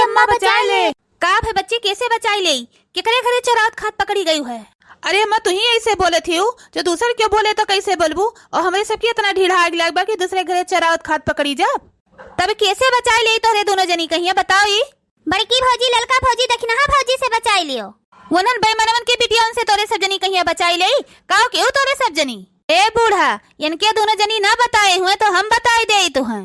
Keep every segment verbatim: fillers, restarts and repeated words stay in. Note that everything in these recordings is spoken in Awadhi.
अम्मा, बचाइ ले। का भे बच्ची, कैसे बचाइ लेई? केकरे घरे चोरावत खात पकड़ी गयू है? अरे अम्मा, तुहीं ऐसे बोलत हिउ, जो दूसर केउ बोले तो कैसे बोलबू? और हमरे सबके इतना ढीढ़ा आग लाग बा कि दूसरे घरे चोरावत खात पकड़ी जा। तब कैसे बचाइ लेई तोहरे दुनो जनी कहिया, बताओ ई? बड़की भौजी, ललका भौजी, दखिनहा भौजी से बचाइ लियो। उन्हन बेईमानवन के बिटियवन से तोरे सब जनी कहिया बचाइ लेई, काउ केहू तोरे सब जनी? ए बूढ़ा, इनके दुनो जनी ना बताए हुए तो हम बताइ देई तुहैं।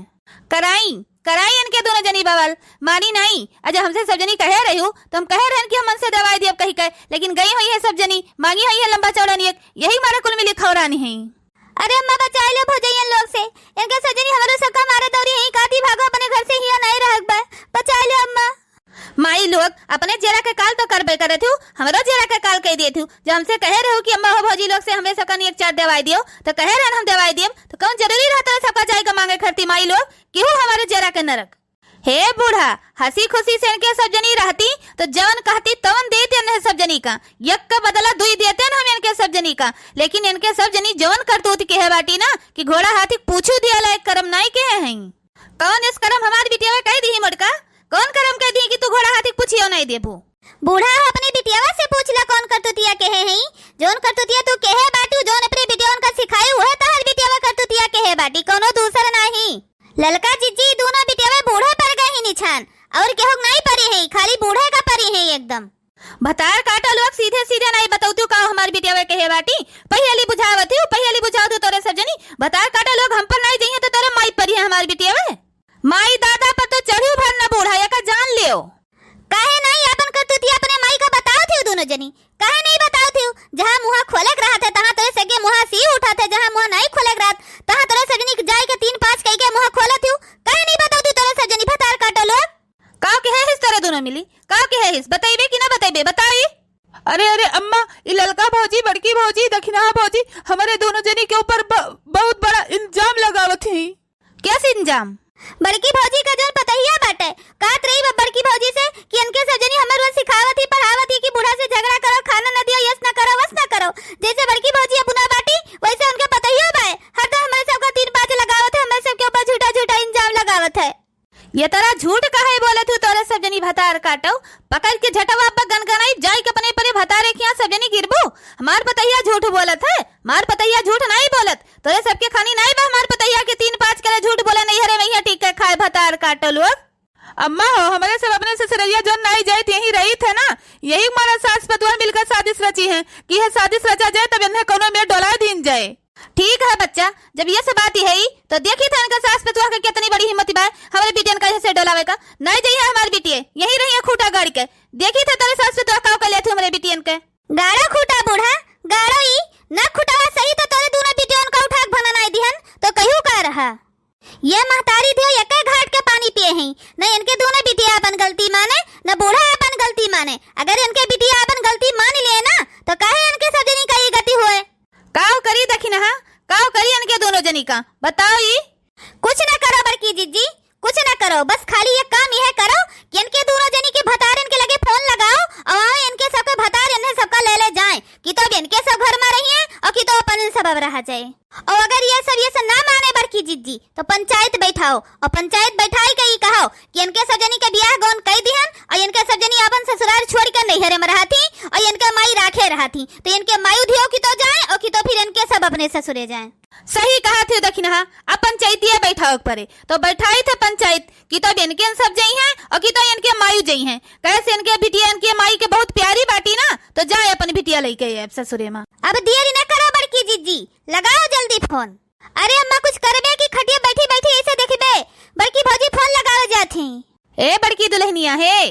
कराई, कराई इनके दुनो जनी बवाल, मानी नाई। अज हमसे सब जनी कहे रहिउ, तो हम कहे रहन कि हम मन से देवाइ दियब कहि के, लेकिन गई होइहैं सब जनी, मांगी होइहैं लंबा चौड़ा नियत, यही मारे कुल मिली खौरानी हैं। अरे अम्मा, बचाइ लो भौजइयन लोग से, इनके सब जनी हमरो सबका मारे दौरी हैं, काती भागो अपने घर से, हिया नाई रहक बा, बचाइ लो अम्मा। माई लोग, अपने जेरा के काल तो करबे करत हिउ, हमरो जेरा के काल कइ देत हिउ। जब हमसे कहे रहिउ कि अम्मा हो भौजी लोग से हमरे सबका नियत चार देवाइ दियो, तो कहे रहन हम देवाइ दियब, तो कौन जरूरी रहत है सबका जाए के मांगे खरती माई लोग, केहू हमरे जेरा के नरक। हे बूढ़ा, हँसी खुशी से इनके सब जनी रहती, तो जवन कहती तवन देते इन्हें सब जनी का, यक का बदला दुई देते न हम इनके सब जनी का, लेकिन इनके सब जनी जवन करतूत केहे बाटी ना कि घोड़ा हाथी पूछू दिया लायक करम नाई केहे हैं। कौन इस करम हमार बिटियावे कह दी मोटका? कौन करम कह दी कि तू घोड़ा हाथी पूछियो नाई देबू? बूढ़ा हो, अपने बिटियावा से पूछ ला कौन करतूतिया केहे हैं। जौन करतूतिया तू केहे बाटू, जौन अपने बिटियावन का सिखाई, उहे तहार बिटियावा करतूतिया केहे बाटी, कौनो दूसर नाहीं। ललका जिज्जी, दूनो बिटियावे बूढ़े पर गए ही निछान, और केहू नाई परी है, खाली बूढ़े का परी है एकदम। भतार काटा लोग, सीधे सीधे नाई बतौतू का हमार बिटियावे केहे बाटी। पहियाली बुझावत ही, पहियाली बुझावत ही तोरे सब जनी। भतार काटा लोग, हम पर नाई जइहे तो तोरे माई परी है हमार बिटियावे। माई दादा पर तो चढ़ू भर न बूढ़ा, एका जान लियो। काहे नाई आपन करतूतिया अपने माई का बतावत हिउ दूनो जनी? काहे नाई बतावत हिउ? जहाँ मुँहा खोले के रहत है, तहाँ तोरे सगे मुँहा सी उठत है, जहाँ मुँहा नाई खोले के रहत, तहाँ तोरे सब जनी जाए के तीन पाँच कहि के मुँहा खोलत हिउ। काहे नाई बतावत हिउ तोरे सब जनी भतार काटा लोग? काउ केहे हिस तोरे दूनो मिली? काउ केहे हिस? बतइबे कि ना बतइबे? बताई। अरे, अरे, अम्मा, ई ललका भौजी, बड़की भौजी, दखिनहा भौजी, हमरे दूनो जनी के ऊपर ब-, बहुत बड़ा इल्जाम लगावत ही। कैसे इल्जाम? बड़की भौजी का जौन पतहिया बाटे, कहत रही बा बड़की भौजी से कि इनके सब जनी हमर रोज सिखावत ही, पढ़ावत ही कि बूढ़ा से झगड़ा करो, खाना न दियो, यस न करो, वस न करो। जैसे बड़की भौजी अपना बाटी, वैसे उनके पतहिया बाए, हरदम हमरे सबका तीन पाँच लगावत है, हमरे सबके ऊपर झूठा झूठा इल्जाम लगावत है। ये तरह झूठ काहे बोलत हू? तोरे सब जनी भतार काटो, पकड़ के झटवा अब्बा गनगनाई, जाई के अपने परे भतारे के यहाँ सब जनी गिरबू। हमार पतहिया झूठ बोलत है, हमार पतहिया झूठ नाई बोलत। तोरे सबके खानी नाई बा हमार पतहिया के तीन पाँच करे झूठ बोले, नैहरे में यहाँ टिक के खाए भतार काटो लोग। अम्मा हो, हमरे सब अपने ससुरैया जौन नाई जाइत यहीं रहित है ना, यही मारा सास पतोह मिलकर साजिश रची है कि यह साजिश रचा जाए, तब इन्हें कौनो में डोला दीन जाए। ठीक है बच्चा, जब ये सब बात ही है ही, तो देखी था इनका सास पतोह के कितनी बड़ी हिम्मत बा, हमरे बिटियन का ऐसे डोलावे का। नाई जइहे हमार बिटिये, यहीं रहिए खूटा गाड़ के। देखी था तेरे सास पतोह का कर लेती हमरे बिटियन के। गाड़ो खूटा बूढ़ा, गाड़ो ई, ना खुटावा सही तो तोरे दूनो बिटियन का उठा के भना नाई दिहन, तो कहियो का रहा। ये महतारी दियो एके घाट के पानी पिए हैं, न इनके दूनो बिटिया अपन गलती माने, न बूढ़ा अपन गलती माने। अगर इनके बिटिया अपन गलती मान लिए ना, तो काहे इनके सब जनी का ई गति हुए? काव करी दखिनहा, काव करी इनके दूनो जनी का, बताओ ई? कुछ ना करो बड़की जिज्जी, कुछ ना करो, बस खाली ये काम यह करो कि इनके दूनो जनी के भतार इनके लगे फोन लगाओ और आओ इनके सबके भतार इन्हें सबका ले ले जाए, कि तो अब इनके सब घर में रहिए और कि तो अपन इन सब अब रहा जाए। और अगर ये सब, ये सब ना माने बड़की जिज्जी, तो पंचायत बैठाओ और पंचायत बैठाई के ई कहो कि इनके सब जनी के बियाह गौन कई दिहन और इनके सब जनी अपन ससुराल छोड़ के नैहरे में रहती और इनके माई राखे रहती, तो इनके मायू धियो की तो जाए और की तो फिर इनके सब अपने ससुरे जाए। सही कहा थे दखिनहा, अब पंचायतिया बैठाओ के परे, तो बैठाई थे पंचायत कि तो इनके सब जइहें और कि तो इनके मायू जइहें। कैसे इनके बिटिया इनके माई के बहुत प्यारी बाटी ना, तो जाए अपन बिटिया लेके अब ससुरे में। अब देरी न करो बड़की जिज्जी, लगाओ जल्दी फोन। अरे अम्मा, कुछ करबे कि खटिया बैठी बैठी ऐसे देखबे? बड़की भौजी फोन लगावे जात ही। ए बड़की दुल्हनिया हे,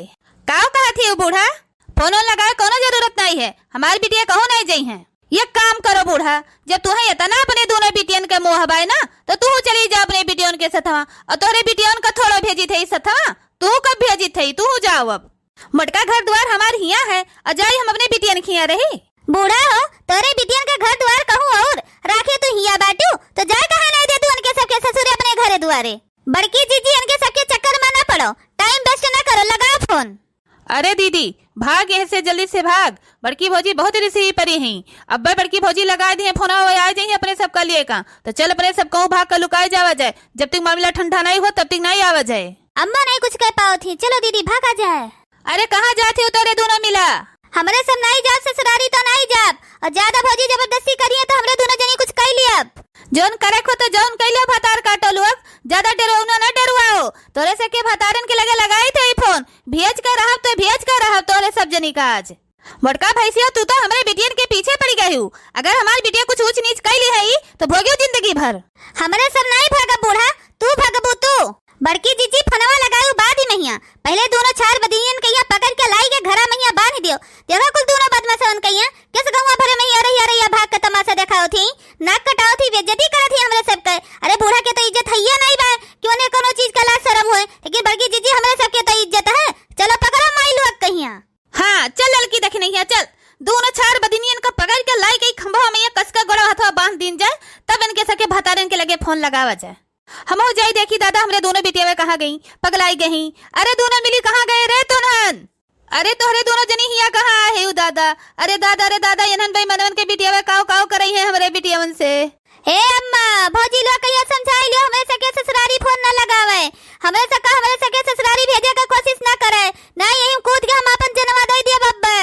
काव कहत ही उ बूढ़ा? फोन ओन लगावे कोनो जरूरत नाई है, हमार बिटिया कहूँ नाई जइहें। ये काम करो बूढ़ा, जब तुहे इतना अपने दूनो बिटियन के मोह बाय ना, तो तू चली जा अपने बिटियन के सथवा, और तोहरे बिटियन का थोड़ो भेजी थे सथवा, तू कब भेजी थे, तू जाओ अब। मोटका घर द्वार हमार हिया है, और जाई हम अपने बिटियन के हिया रही। बूढ़ा हो, तोरे बिटियन के घर द्वार कहूँ और राखे तू हिया बाटू, तो जाए कहाँ नाई दे तू उनके सबके ससुरे अपने घरे द्वारे। बड़की जिज्जी, इनके सबके चक्कर में ना पड़ो, time waste ना करो, लगाओ फोन। अरे दीदी, भाग यहाँ से, जल्दी से भाग, बड़की भौजी बहुत रिसी परी हैं। अब्बे बड़की भौजी लगाए दिए फोन, वो आ जाइए अपने सबका लिए का, तो चल अपने सब कहूँ भाग कर लुकाए जावा जाए, जब तक मामला ठंडा नाई हो तब तक नाई आवा जाए। अम्मा नाहीं कुछ कह पावत ही। चलो दीदी, भागा जाए। अरे कहाँ जात हो तोरे दूनो मिला? हमरे सब नाहीं जाब ससुरारी तो नाहीं जाब, और ज्यादा भौजी जबरदस्ती करिहैं तो हमरे दूनो जनी कुछ कइ लियब। जौन करे को तो जौन कइ लियो भतार काटो लोग, ज्यादा डेरवउना ना डेरवाओ। तोरे सबके भतारन के लगे लगाइत ही फोन, भेज के रहब तो भेज के रहब तोरे सब जनी का आज। मोटका भैंसिया, तू तो हमरे बिटियन के पीछे पड़ी गयू। अगर हमार बिटिया कुछ ऊँच नीच कइ लिहइ, तो भोगियो जिंदगी भर। हमरे सब नाहीं भागब बूढ़ा, तू भागबू तू। बड़की जिज्जी फोनवा लगायू बाद ही महिया, पहिले दूनो छार बदिनियन के यहाँ पकड़ के लाई के घरा महिया बांध दियो। देखो कुल दूनो बदमाशन कहिया, किस गौवा भरे महिया रहिया रहिया भाग के तमाशा देखावत ही, नाक कटावत ही, बेइज्जती करत ही हमरे सबके। अरे बूढ़ा के तो इज्जत हइये नाहीं बा कि ओने कोनो चीज का लाज शरम होए, लेकिन बड़की जिज्जी हमरे सबके तो इज्जत है। चलो पकड़ो माई लोग कहिया। हाँ, चल ललकी दखिनहिया, चल। दूनो छार बदिनियन का पकड़ के लाई के खंभवा में ये कस के गोड़वा हथवा बांध दीन जाए, तब इनके सके भतारन के लगे फोन लगावा जाए। हमहू जाई देखी दादा, हमरे दूनो बिटियावे कहाँ गई, पगलाई गई। अरे दूनो मिली कहाँ गए रे तोनहन? अरे तोहरे दूनो जनी हिया कहाँ आहे उ दादा? अरे दादा, अरे दादा, इन्हन बेईमानवन के बिटियावे काव काव करइहैं हमरे बिटियावन से। ए अम्मा, भौजी लोग कहिया समझाई लियो, हमरे सके ससुरारी फोन न लगावे, हमरे सका, हमरे सके ससुरारी भेजे के कोशिश न करे, ना यही कूद के हम आपन जनवा दे दिया बब्बे।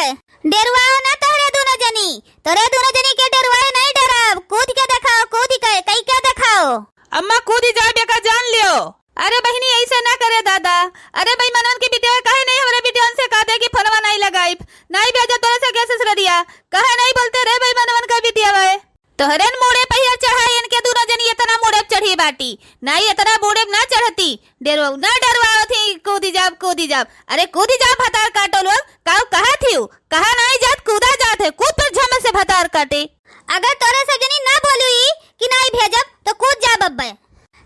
डेरवाओ ना तोहरे दूनो जनी, तोहरे दूनो जनी के डेरवाए नहीं डरब, कूद के देखाओ, कूद के, कई के देखाओ। अम्मा कूदी जाब एका जान लियो। अरे बहिनी ऐसे ना करे दादा, अरे बेईमानवन के बिटिया काहे नहीं हमरे बिटियन से कह दे कि फोनवा नहीं लगाइब, नहीं भेजब तोरे सके ससुररिया, काहे नहीं बोलते रे बेईमानवन का बिटिया भाई। तोहरे न मूड़े पहिया चढ़ाई, इनके दूनो जनी इतना मूड़े पे चढ़ी बाटी। नाई इतना मूड़े पे ना चढ़ती। डेरवाऊ ना डेरवाओ थी, कूदी जाब, कूदी जाब। अरे कूदी जाब भतार काटो लोग, काऊ कहा थी, कहा नाई जात, कूदा जात है, कूद पर झम से भतार काटे। अगर तोरे सब जनी ना बोलू ई कि नाई भेजब तो कूद जाब अब्बे।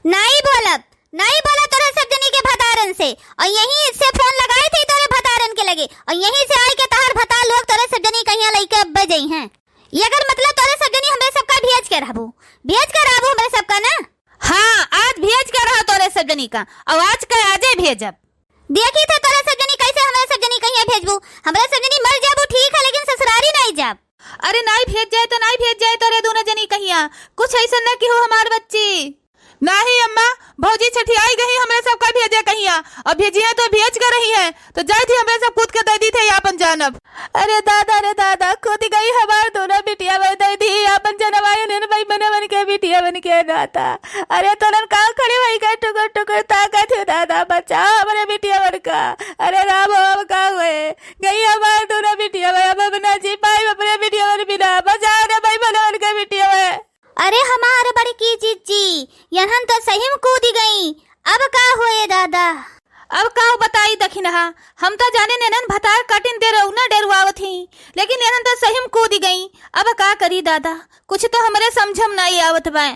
नाई बोलब, नाई बोला तोरे सब जनी के भतारन से। और यहीं से फोन लगाई थी तोरे भतारन के लगे, और यहीं से आई के तहार भतार लोग तोरे सब जनी कहिया लइके अब्बे जइहैं। एकर मतलब तोरे सब जनी हमरे सबका भेज के रहबू, भेज के रहबू हमरे सबका ना। हाँ, आज भेज के रहो तोरे सब जनी का, और आज का आजे भेजब। देखी थे तोरे सब जनी कैसे हमरे सब जनी कहिया भेजबू। हमरे सब जनी मर जाबू ठीक है, लेकिन ससुरारी नहीं जाब। अरे नाई भेज जाए तो नाई भेज जाए तोरे दूनो जनी कहिया, कुछ ऐसा न किहो हमार बच्ची। नाही अम्मा, भौजी छठियाई गई, हमरे सबका भेजे कहिया, और भेजिए तो भेज के रही है, तो जाए थी हमरे सब कूद के दे दी थे आपन जानब। अरे दादा रे दादा, कूद गई हमार दूनो बिटिया में दे दी आपन जनवा इन्हन बेईमानवन के बिटियावन के नाता। अरे तोरन का खड़ी होई के टुकुर टुकुर ताकत है दादा, बचाओ हमरे बिटियावन का। अरे राम हो, अब का हुए, गई हमार दूनो बिटिया में, अब हम ना जी पाई अपने बिटियावन बिना, बचाओ रे बेईमानवन के बिटिया में। अरे हमार बड़की जिज्जी, यनहन तो सही में कूद गई, अब का होए दादा? अब का बताई दखिनहा, हम तो जाने नेनन भतार काटिन डेरौना डेरवावत ही, लेकिन यनहन तो सही में कूद गई। अब का करी दादा, कुछ तो हमरे समझम नाई आवत बा।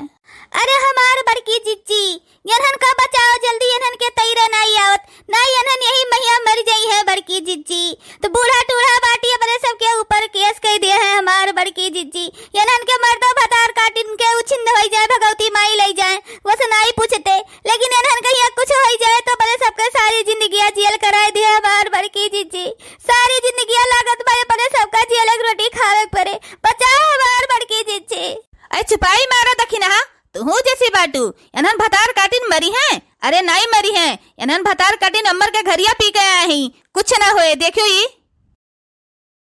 अरे हमार बड़की जिज्जी, यनहन का बचाओ जल्दी, यनहन के तैरे नाई आवत, नाई यनहन यही महिया मर जाई है बड़की जिज्जी। तो बूढ़ा टूढ़ा बाटी अपने सबके ऊपर केस कई दिए है हमार बड़की जिज्जी। यनहन के मर्दो भतार काटिन के उछिन्न होई जाए, भगवती माई लई जाए, वस नाई पूछते, लेकिन यनहन कहिया कुछ होई जाए तो अपने सबके सारी जिंदगिया जेल कराए दिए हमार बड़की जिज्जी। सारी जिंदगिया लागत बा अपने सबका जेल के रोटी खावे के पड़े। बचाओ हमार बड़की जिज्जी। अरे चुपाई मारा दखिनहा, तुहू जैसी बाटू। यनहन भतार काटिन मरी हैं? अरे नाई मरी हैं, यनहन भतार काटिन अम्मर के घरिया पी के आए ही, कुछ ना होए। देखियो ई।